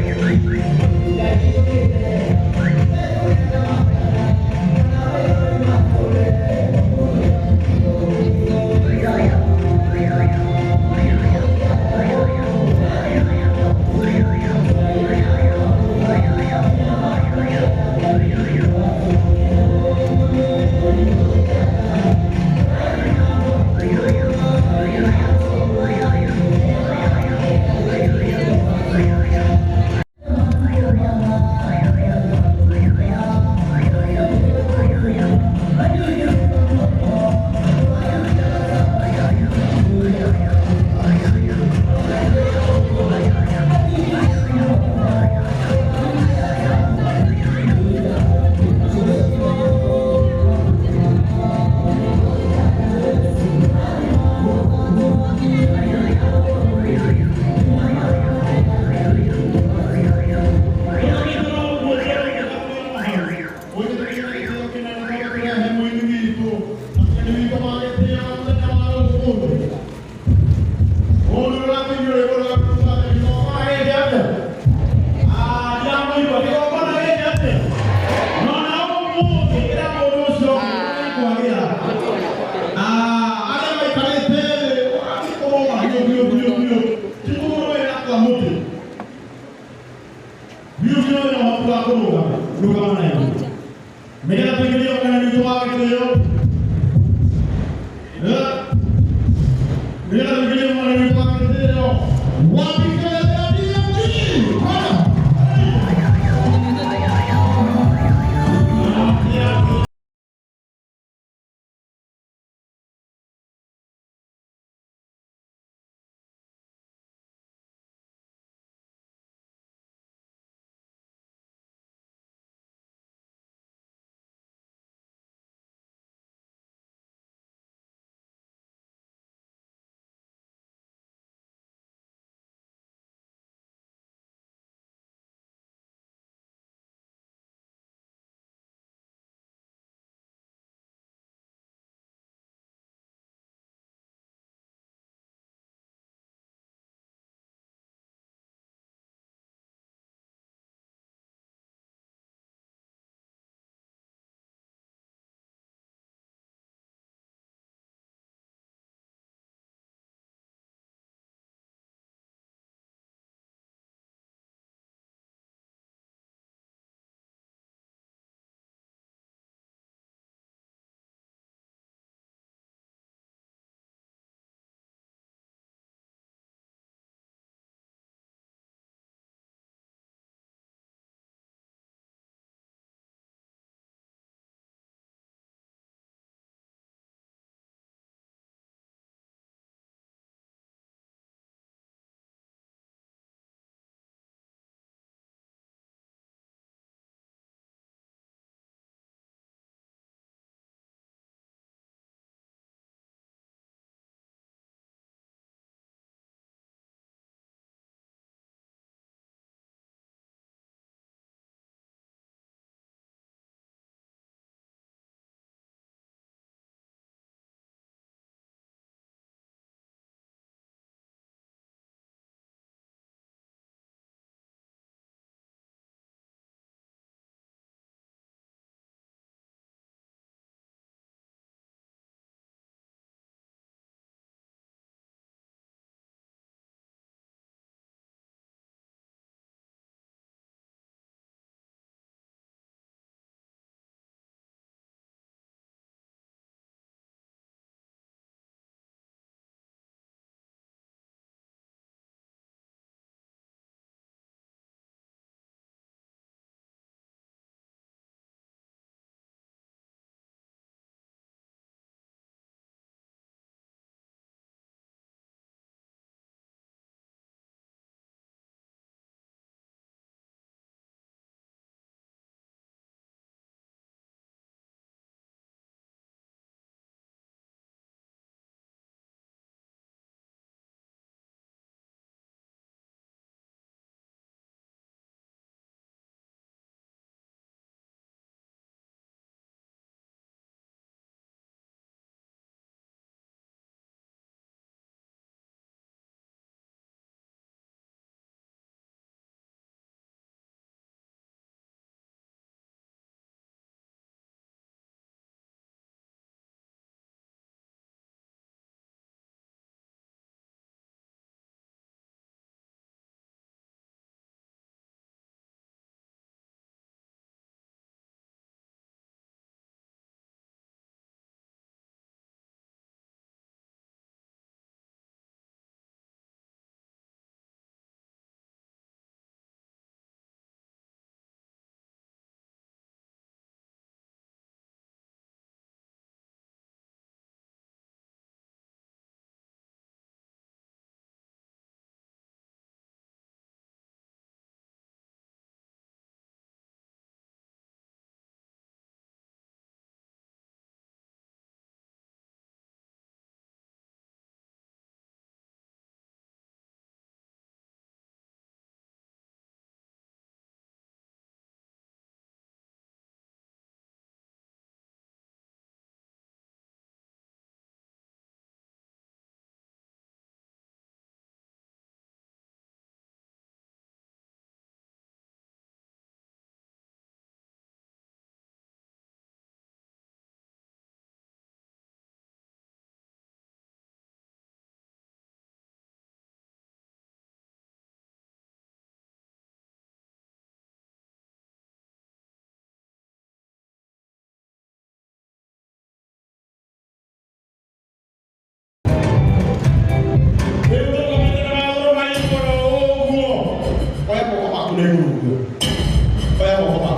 Wapi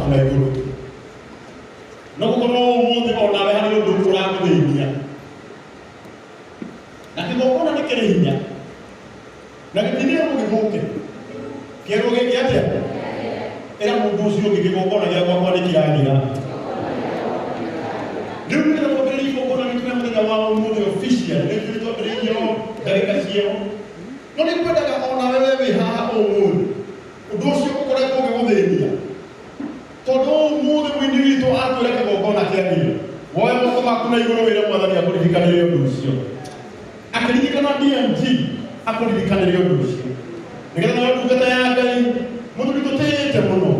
maku na igũrũ. No gũkorwo ũmũthĩ onawe harĩ ũndũ ũragũthĩnia, na kĩgongona nĩ kĩrĩ hinya na gĩtinĩrwo gĩthũke. Kĩerwo gĩkĩ atĩa? Ĩra mũndũ ũcio ũngĩ, "Kĩgongona gĩa gwakwa nĩ kĩragira." Rĩu nĩgetha twambĩrĩrie igongona ritũ rĩa mũthenya wa ũmũthĩ official, nĩ ithuĩ twambĩrĩirie o ndagĩka ciao, no nĩ ngwendaga onawe we wĩ haha ũmũthĩ ũndũ ũcio ũkoretwo ũgĩgũthĩnia, tondũ ũmũthĩ mũini witũ atwĩra kĩgongona kĩagĩre. Woe moko maku na igũrũ, wĩre Mwathani akũririkanĩre ũndũ ũcio, akĩririkana DMG akũririkanĩre ũndũ ũcio, nĩgetha nayo ndungata ya Ngai, mũthuri tũtĩĩte mũno,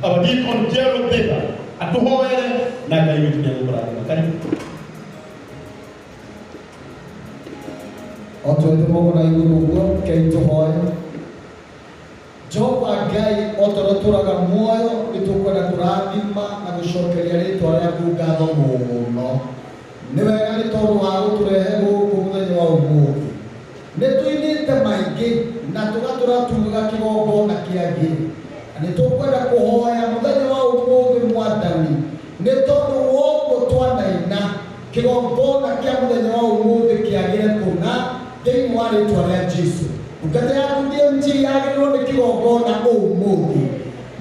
our Deacon Gerald Thika, atũhoere na Ngai witũ nĩegũkũrathima. Karibu. O twete moko na igũrũ ũguo, rekei tũhoe. Jehova Ngai, o ta ũrĩa tũraga muoyo, nĩ tũkwenda kũrathima na gũcokeria rĩtwa rĩaku ngatho mũno. Nĩ wega nĩ tondũ wa gũtũrehe gũkũ mũthenya wa ũmũthĩ. Nĩ tũinĩte maingĩ na tũgatũra tugaga kĩgongona kĩagĩre, na nĩ tũkwenda kũhoya mũthenya wa ũmũthĩ, Mwathani, nĩ tondũ woguo twanaina, kĩgongona kĩa mũthenya wa ũmũthĩ kĩagĩre kũna thĩinĩ wa rĩtwa rĩa Jesu. Ndungata yaku DMG yagĩrĩirwo nĩ kĩgongona ũmũthĩ,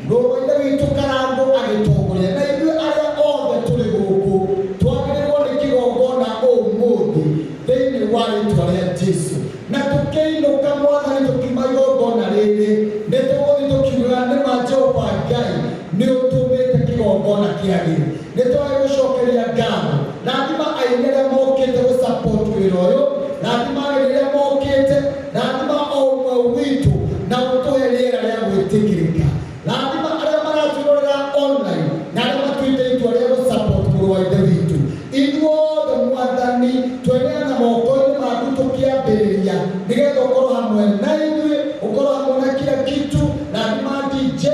mũrũ wa ithe witũ Karango agĩtongoria, na ithuĩ arĩa othe tũrĩ gũkũ twagĩrĩirwo nĩ kĩgongona ũmũthĩ thĩinĩ wa rĩtwa rĩa Jesu. Na tũkĩinũka, Mwathani, tũkiuma igongona rĩrĩ, nĩ tũgũthiĩ tũkiugaga, "Nĩ ma Jehova Ngai nĩ ũtũmĩte kĩgongona kĩagĩre." Nĩ twage gũcokeria ngatho. Rathima aini arĩa mokĩte gũ support wĩra ũyũ, rathima ageni arĩa mokĩte, rathima o ũmwe witũ na ũtũhe rĩera rĩa gwĩtĩkĩrĩka. Rathima arĩa maratwĩrorera online na arĩa matuĩte itua rĩa gũ support mũrũ wa ithe witũ. Ithuothe, Mwathani, tweneana moko-inĩ maku tũkĩambĩrĩria, nĩgetha ũkorwo hamwe na ithuĩ, ũkorwo hamwe na kila kitu. Rathima DJ,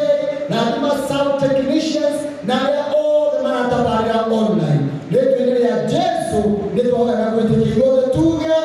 rathima sound technicians na arĩa othe maratabarĩra online. Rĩtwa-inĩ rĩa Jesu nĩ twahoya na gwĩtĩkia, ithuothe tuge.